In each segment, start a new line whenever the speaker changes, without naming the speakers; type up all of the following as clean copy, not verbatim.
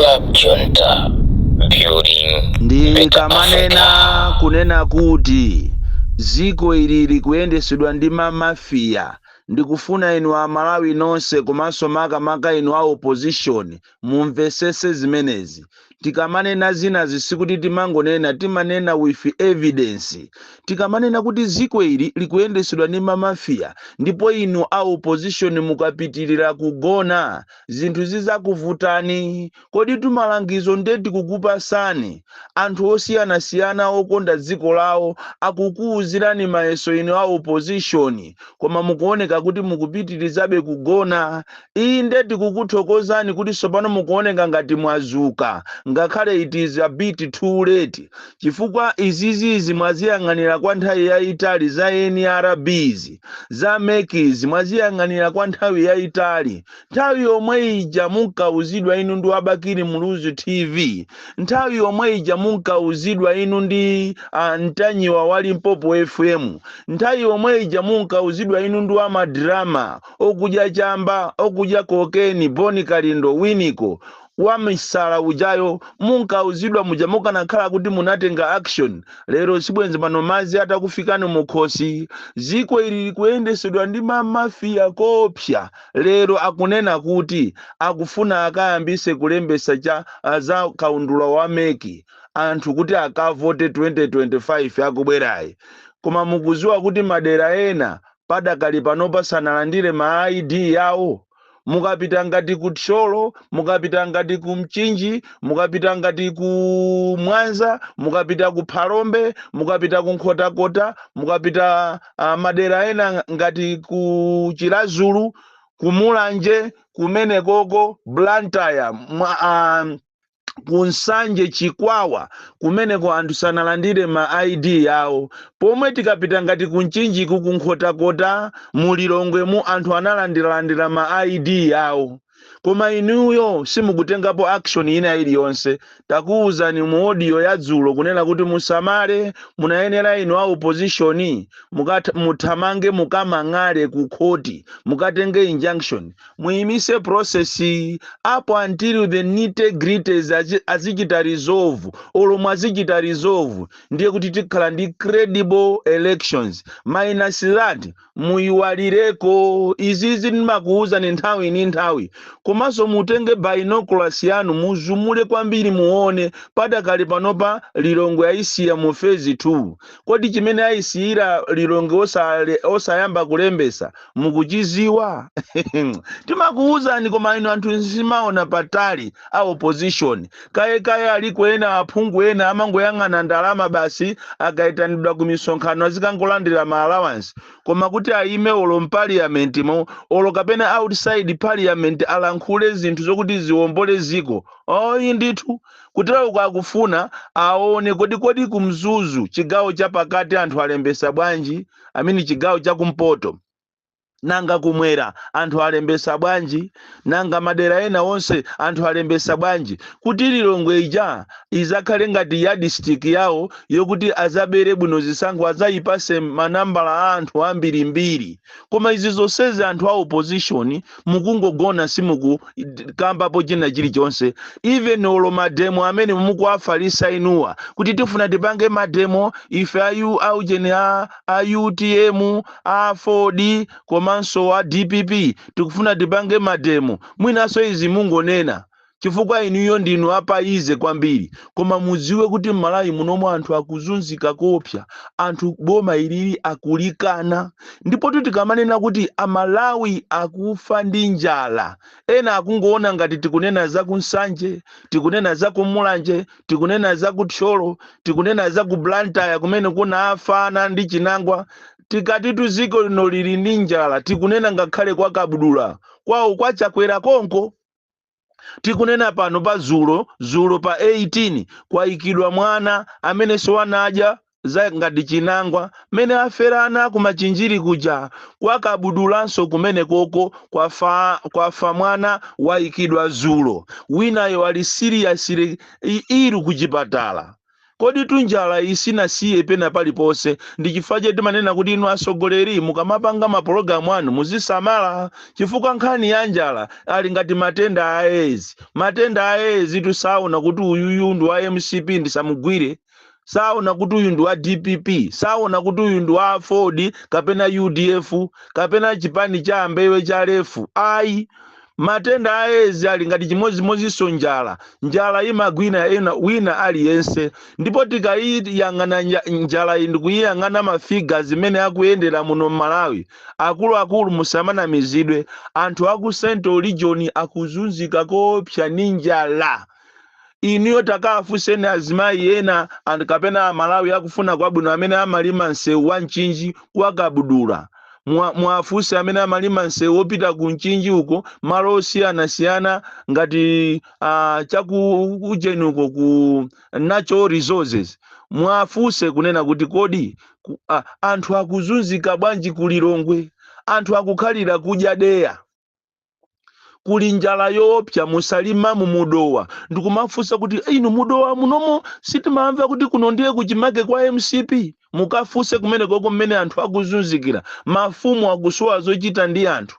Club Junta, building better
Ndikamanena
Africa.
kunena kuti ziko ili likuyendesedwa ndi mamafiya, ndikufuna inu Amalawi nonse, komanso makamaka inu a opposition, mumvesese zimenezi. Tikamanena zinazi sikuti timangonena, timanena with evidence. Tikamanena kuti ziko ili likuyendesedwa ndi mamafiya, ndipo inu a opposition mukapitirira kugona, zinthu zizakuvutani. Kodi tumalangizo nde tikukupasani? Anthu osiyanasiyana okonda dziko lawo akukuwuzirani mayeso inu a opposition, koma mukuoneka kuti mukupitirizabe kugona. Inde, tikukuthokozani kuti tsopano mukuoneka ngati mwazuka, ngakhale it is a bit too late, chifukwa izizizi mwaziyang'anira kwa nthawi yayitali. Za NRBs, za MECs, mwaziyang'anira kwa nthawi yayitali. Nthawi yomwe ija munkauzidwa inu ndi Wabakiri Muluzi TV, nthawi yomwe ija munkauzidwa inu ndi Mtanyiwa wa Limpopo FM, nthawi yomwe ija munkauzidwa inu ndi wamadrama okudya chamba, okudya kokeni, Boni Kalindo, Winiko wamisala ujayo, munkauzidwa muja, mukanakhala kuti munatenga action lero, sibwenzi pano mazi atakufikani mukhosi. Ziko ili likuyendesedwa ndi mamafiya kopsa. Lero akunena kuti akufuna akayambise kulembesa cha za kaundula wa MEC, anthu kuti akavote 2025 akubwerayi. Koma mukuziwa kuti madera ena padakali panopa sanalandire ma ID yawo? Mukapita ngati ku Thyolo, mukapita ngati ku Mchinji, mukapita ngati ku Mwanza, mukapita ku Phalombe, mukapita ku Nkhotakota, mukapita madera ena ngati ku Chiradzulu, ku Mulanje kumenekoko, Blantyre, ku Nsanje, Chikwawa kumeneko, anthu sanalandire ma ID yawo. Pomwe tikapita ngati ku Mchinjiku, ku Nkhotakota, mu Lilongwemu, anthu analandiralandira ma ID yawo. Koma inuyo simukutengapo action ina iliyonse. Takuwuzani mu audio ya dzulo kunena kuti musamale. Munayenera inu a opposition muthamange mukamang'ale ku khoti, mukatenge injunction, muyimise process up until the nitty gritties azichita resolve. Olomwe azichita resolve, ndiye kuti tikhala ndi credible elections. Minus that, muyiwalireko. Izizi ndimakuwuzani nthawi ni nthawi. Komanso mutenge binoculars yanu, muzumule kwambiri, muone. Padakali panopa Lilongwe ayisiya mu phase 2. Kodi chimene ayisiyira Lilongwe osayamba kulembesa mukuchiziwa? Timakuwuzani, koma inu anthu simaona patali a opposition. Kaye kaye aliko ena aphungu ena amangoyang'ana ndalama basi, akayitanidwa ku misonkhano azikangolandira ma allowance, koma kuti ayime olo m'parliament mo, olo kapena outside parliament, alankhule zinthu zokuti ziwombole ziko, oyi ndithu. Kutero akufuna aone kodi kumzuzu, chigawo chapakati, anthu alembesa bwanji, amene chigawo chakumpoto, nanga kumwera anthu alembesa bwanji, nanga madera ena onse anthu alembesa bwanji, kuti Lilongwe ija izakhale ngati yardstick yawo yokuti azabere bwino zisankho, azayipase manambala a anthu ambirimbiri. Koma izi zonsezi anthu a opposition mukungogona, simukukambapo china chilichonse. Even olo mademo amene mukuwafalisa inuwa kuti tifuna tipange mademo ife ayu aujeni a UTM, a 4D komanso a DPP, tikufuna tipange mademo, mwinanso izi mungonena chifukwa inuyo ndinu apaize kwambiri. Koma mudziwe kuti m'Malawi munomwe anthu akuzunzika kopsa, anthu boma ilili akulikana. Ndipo tikamanena kuti Amalawi akufa ndi njala, ena akungoona ngati tikunena za kuNsanje, tikunena za kuMulanje, tikunena za kuThyolo, tikunena za ku Blantyre kumene kunafana ndi Chinangwa. Tikati dziko lino lili ndi njala, tikunena ngakhale kwa Kabudula kwawo kwaChakwera konko. Tikunena pano pa zulo zulo pa 18 kwayikidwa mwana amene siwanadya za ngati Chinangwa mmene aferana kumachinjiri kuja. Kwakabudulanso kumene koko kwafa mwana, wayikidwa zulo. Winayo ali seriously ill kuchipatala. Kodi tunjala isinasiye pena paliponse? Ndi chifukwa chete timanena kuti inu atsogoleri, mukamapanga mapulogalamu anu muzisamala, chifukwa nkhani ya njala ali ngati matenda a AIDS. Matenda a AIDS tusaona kuti uyuyu ndi wa MCP ndisamugwire, saona kuti uyu ndi wa DPP, saona kuti uyu ndi wa Ford kapena UDF kapena chipani cha ambewe cha lefu, ayi. Matenda a AIDS ali ngati chimodzimodzinso njala. Njala imagwina ena wina aliyense. Ndipo tikayiyang'ana njala iyi, ndikuyiyang'ana ma figures zimene akuyendera muno m'Malawi, akuluakulu, musamanamizidwe. Anthu aku Central Region akuzunzika koopsa ndi njala. Inuyo takafunseni azimayi ena anthu kapena Amalawi akufuna kwabwino amene amalima msewu wa Mchinji kwa Kabudula. Mwafunse amene amalima msewu wopita ku Mchinji uko, malo osiyanasiyana ngati chaku ujeni uko ku Natural Resources. Mwafunse kunena kuti kodi anthu akuzunzika bwanji ku Lilongwe? Anthu akukhalira kudya deya, kuli njala yoopsa. Musalima mumudowa, ndikumafunsa kuti inu, mudowa munomo sitimamva kuti kuno ndiye kuchimake kwa MCP. Mukafunse kumene koko mmene anthu akuzunzikira. Mafumu akusowa zochita ndi anthu,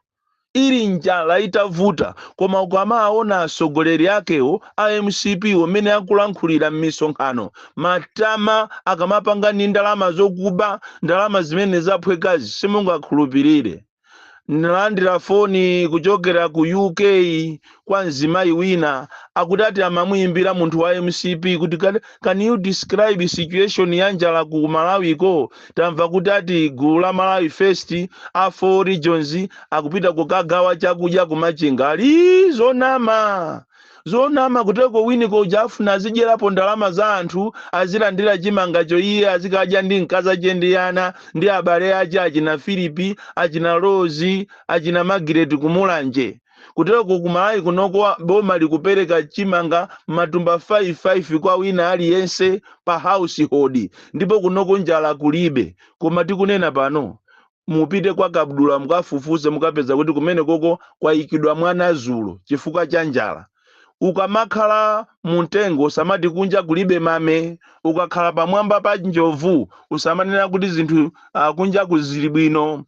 ili njala itavuta. Koma ukamaona atsogoleri akewo a MCP omene akulankhulira m'misonkhano, matama akamapanga ndi ndalama zokuba, ndalama zimene zaphwekazi, simungakhulupirire. Ndalandira foni kuchokera ku UK kwa mzimayi wina, akuti ati amamuyimbira munthu wa MCP kuti can you describe situation ya njala ku Malawiko? Tamva kuti ati gulu la Malawi First, a four regions, akupita kukagawa chakudya kumachinga. Ali zonama, zonama. Kuteko winiko uja afuna azidyerapo ndalama za anthu, azilandira chimangacho, iye azikadya ndi mkazi ache ndi ana ndi abale ache, achina Filipi, achina Rosi, achina Magireti kumulanje. Kuteko kumalawi kunoko boma likupereka chimanga matumba 55 kwa wina aliyense pa household, ndipo kunoko njala kulibe. Koma tikunena pano, mupite kwa Kabudula mukafufuze, mukapeza kuti kumene koko kwayikidwa mwana zulo chifukwa cha njala. Ukamakhala mumtengo usamati kunja kulibe mame. Ukakhala pamwamba pa njovu usamanena kuti zinthu kunja kuzili bwino.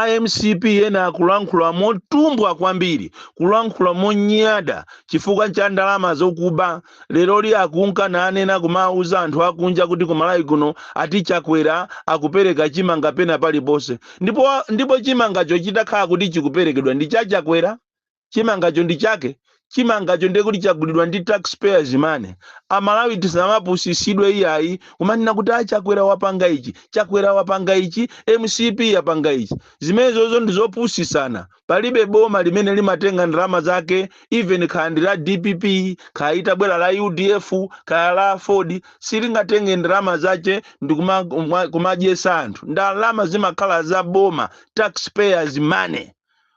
IMCP ena akulankhula motumbwa kwambiri, kulankhula monyada chifukwa cha ndalama zokuba. Leroli akunka nanena kumauza anthu akunja kuti kumalawi kuno ati Chakwera akupereka chimanga pena paliponse. Ndipo chimangacho chitakhala kuti chikuperekedwa ndi cha Chakwera, chimangacho ndi chake? Chimangacho ndiye kuti chagulidwa ndi taxpayers money. Amalawi tisamapusitsidwe iyayi, kumanena kuti a Chakwera wapanga ichi, Chakwera wapanga ichi, MCP yapanga ichi. Zimenezozo ndi zopusisana. Palibe boma limene limatenga ndalama zake, even kaya ndi la DPP, kaya itabwera la UDF, kaya la Ford, silingatenge ndalama zache ndi kumadyesa anthu. Ndalama zimakhala za boma, taxpayers money.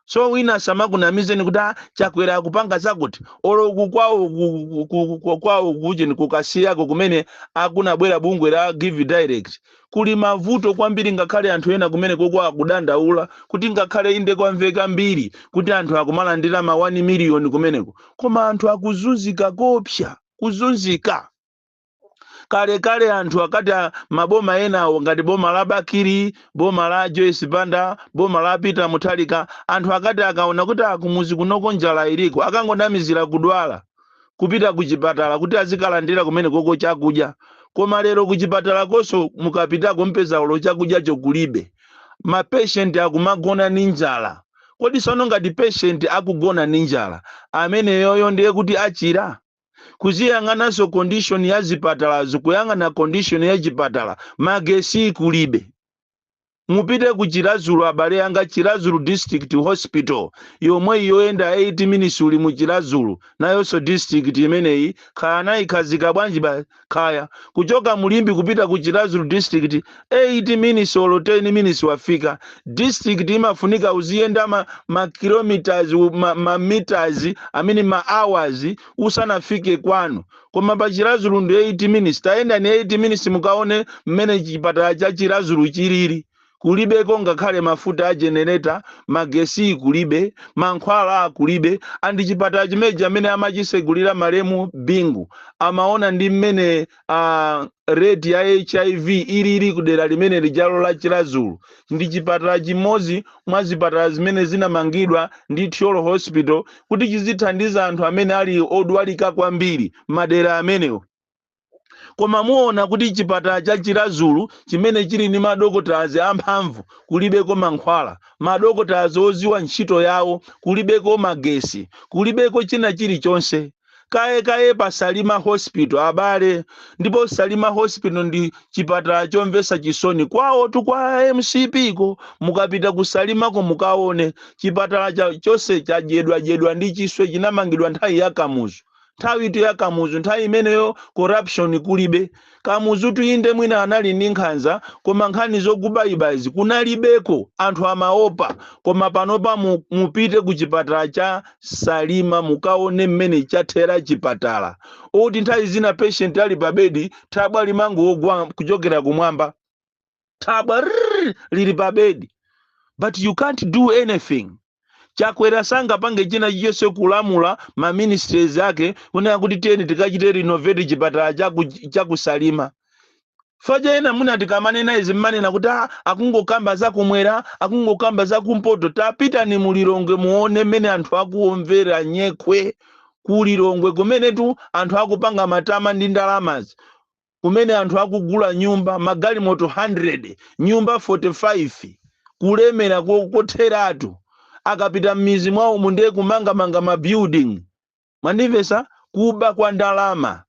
So wina samakunamizeni kuti ah, Chakwera akupanga zakuti. Olo uku kwawo kwawo kucheni kukasiyako kumene akunabwera bungwe la Give Direct, kuli mavuto kwambiri. Ngakhale anthu ena kumene koko akudandaula kuti ngakhale inde kwamveka mbiri kuti anthu akumalandira ma 1 miliyoni kumeneko, koma anthu akuzunzika kopsa, kuzunzika. Kalekale anthu akati maboma enawo ngati boma la Bakiri, boma la Joyce Banda, boma la Peter Mutharika, anthu akati akaona kuti akumuzi kunoko njala iliko, akangonamizira kudwala kupita kuchipatala kuti azikalandira kumene koko chakudya. Koma lero kuchipatala konso mukapitako mpeza ulo chakudyacho kulibe, ma patient akumagona ndi njala. Kodi sono ngati patient akugona ndi njala, ameneyoyo ndiye kuti achira? Kuziyang'ananso condition ya zipatalazo, kuyang'ana condition ya chipatala, magesi kulibe. Mupite ku Chiradzulu, abale anga, Chiradzulu District Hospital yomwe yoyenda 8 minutes uli mu Chiradzulu. Nayonso district imeneyi kaya nayikhazika bwanji ba kaya kuchoka Mulimbi kupita ku Chiradzulu District, 8 minutes olo 10 minutes wafika. District imafunika uziyenda ma kilometers, ma meters, I mean ma hours usanafike kwanu, koma pa Chiradzulu ndi 8 minutes. Tayenda ni 8 minutes mukaone mmene chipatala cha Chiradzulu chilili. Kulibeko ngakhale mafuta a generator, magesi kulibe, mankhwala kulibe. And chipatala chimenechi amene amachisegulira malemu Bingu amaona ndi mmene rate ya HIV ilili kudera limene lijalo la Chiradzulu. Ndi chipatala chimodzi mwa zipatala zimene zinamangidwa ndi Thyolo Hospital kuti chizithandiza anthu amene ali odwalika kwambiri madera amenewo. Koma muona kuti chipatala cha Chiradzulu chimene chili ndi madokotazi amphamvu, kulibeko mankhwala, madokotazi oziwa ntchito yawo, kulibeko magesi, kulibeko china chilichonse. Kaye kaye pa Salima Hospital, abale. Ndipo Salima Hospital ndi chipatala chomvetsa chisoni. Kwawo tu kwa MCP ko, mukapita ku Salimako mukaone chipatala chonse chadyedwadyedwa ndi chiswe. Chinamangidwa nthawi ya Kamuzu, nthawi itu ya Kamuzu. Nthawi imeneyo corruption kulibe. Kamuzu tuyinde mwina anali ndi nkhanza, koma nkhani zokubayibazi kunalibeko, anthu amaopa. Koma panopa mupite ku chipatala cha Salima mukaone mmene chathera chipatala, oti nthawi zina patient ali pa bedi, thabwa limangogwa kuchokera kumwamba, thabwa rrrr, lili pa bedi, but you can't do anything. Chakwera sangapange china chilichonse kulamula ma ministries ake kunena kuti tiyeni tikachite renovate chipatala chakusalima. Faja ena muna tikamanena izi mmanena kuti ah, akungokamba zakumwera, akungokamba zakumpoto. Tapitani mulilongwe muone mmene anthu akuomvera nyekhwe kulilongwe, kumenetu anthu akupanga matama ndi ndalamazi, kumene anthu akugula nyumba, magalimoto 100, nyumba 45, kulemera kotheratu. Akapita m'mizi mwawo ndiye kumangamanga ma building. Mwandimvesa? Kuba kwa ndalama.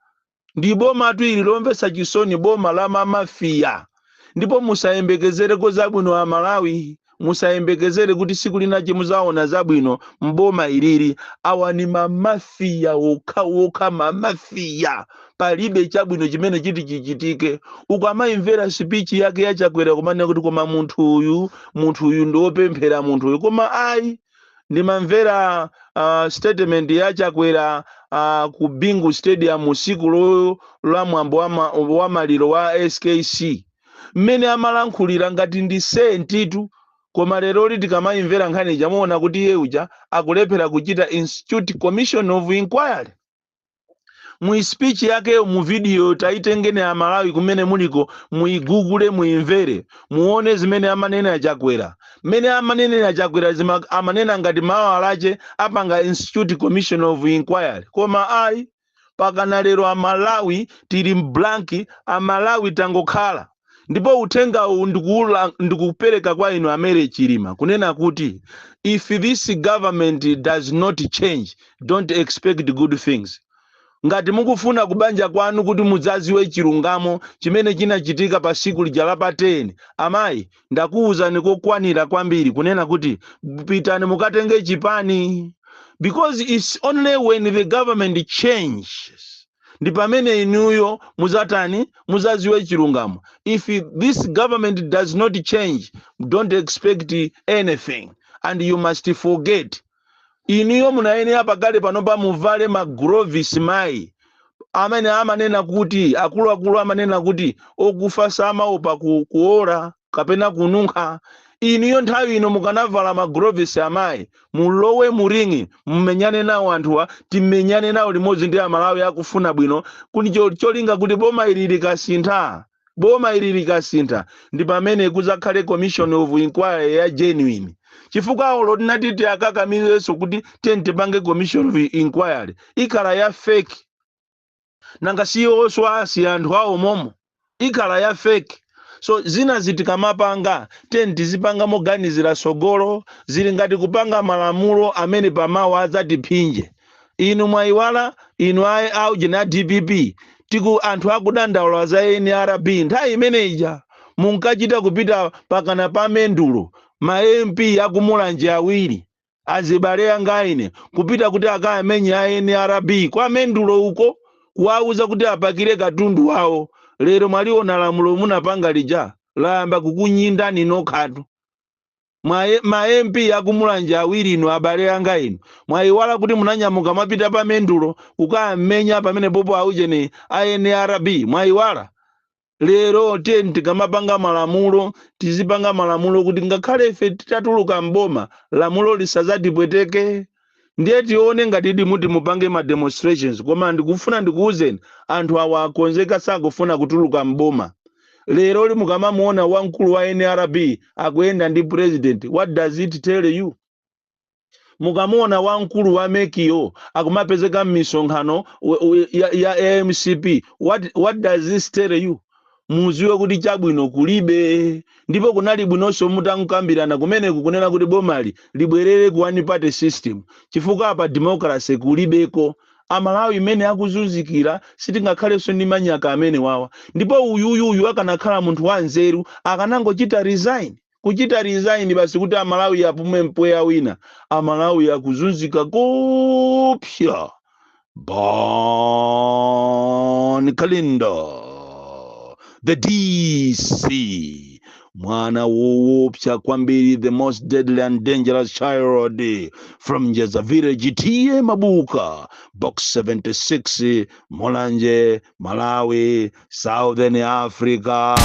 Ndi boma tu ili lomvetsa chisoni, boma la mamafiya. Ndipo musayembekezereko zabwino a Malawi, musayembekezere kuti siku linachi muzaona zabwino mboma ilili. Awa ni mamafiya wokha wokha, mamafiya. Palibe chabwino chimene chiti chichitike. Ukamayimvera speech yake yachakwera, kumanena kuti koma munthu uyu, munthu uyu ndi wopemphera munthu uyu, koma ayi. Ndimamvera statement ya Chakwera ku Bingu Stadium usiku la mwambo wa maliro wa SKC, mmene amalankhulira ngati ndi saint tu. Koma leroli tikamayimvera nkhani chamuona kuti iye uja akulephera kuchita institute commission of inquiry. Mu speech yakeyo, mu video taitengene Amalawi kumene muliko, muigugule, muimvere, muone zimene amanena Chakwera. Mmene amanenera Chakwera, amanena ngati mawu alache apanga institute commission of inquiry, koma ayi. Pakana lero Amalawi tili blank, Amalawi tangokhala. Ndipo uthenga uwu ndikupereka kwa inu amere Chilima, kunena kuti if this government does not change, don't expect good things. Ngati mukufuna kubanja kwanu kuti mudzaziwe chilungamo chimene chinachitika pa siku lija la pa 10, amayi, ndakuwuzani kokwanira kwambiri kunena kuti pitani mukatenge chipani, because it's only when the government changes ndi pamene inuyo muzatani, muzaziwe chilungamo. If this government does not change, don't expect anything and you must forget. Inuyo munayenera pakale panopa muvale magloves, mayi. Amene amanena kuti akuluakulu amanena kuti okufa samaopa kuola kapena kununkha. Inuyo nthawi ino mukanavala magloves, amayi, mulowe mu ring, mumenyane nawo anthuwa, timenyane nawo limodzi ndi Amalawi akufuna bwino, kuti cholinga kuti boma ili likasintha, boma ili likasintha, ndi pamene kuzakhale commission of inquiry ya genuine. Chifukwa olo tinati akakamizenso kuti tiye tipange commission of inquiry, ikhala ya fake. Nanga siyonso asi anthu awo momo, ikhala ya fake. So zina zitikamapanga, tiye tizipanga moganizira sogolo. Zili ngati kupanga malamulo amene pamawa adzatiphinje. Inu mwayiwala, inu aujeni a DPP, tiku anthu akudandaula za NRB, nthawi imene ija munkachita kupita pakana pa mendulo, ma MP akumulanje awiri, azibale anga ine, kupita kuti akamenye a NRB kwa mendulo uko, kuwauza kuti apakire katundu wawo. Lero mwaliona lamulo munapanga lija layamba kukunyindani nokhatu. Ma MP akumulanje awiri, inu abale anga inu, mwayiwala kuti munanyamuka mwapita pa mendulo kukamenya pamene popo aujeni a NRB? Mwayiwala? Lero tiye tikamapanga malamulo, tizipanga malamulo kuti ngakhale ife titatuluka mboma, lamulo lisazatipweteke. Ndiye tione ngati muti mupange ma demonstrations, koma ndikufuna ndikuwuzeni, anthu awa akonzeka, sakufuna kutuluka mboma. Lero mukamamuona wamkulu wa NRB akuyenda ndi president, what does it tell you? Mukamuona wamkulu wa MEC yo akumapezeka m'misonkhano ya MCP, what does this tell you? Muziwe kuti chabwino kulibe. Ndipo kunali bwinonso mutakambirana kumeneku kunena kuti bomali libwerere ku one party system, chifukwa apa democracy kulibeko. Amalawi imene akuzunzikira, sitingakhalenso ndi manyaka amene wawa. Ndipo uyuyuyu akanakhala munthu wanzeru, akanangochita resign, kuchita resign basi, kuti Amalawi apume mpweya wina. Amalawi akuzunzika kopsa. Bon Kalindo, the DC, mwana woopsa kwambiri, the most deadly and dangerous child from Njeza Village, T/A Mabuka, Box 76, Mulanje, Malawi, Southern Africa.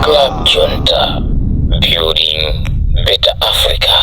Club Junta, building better Africa.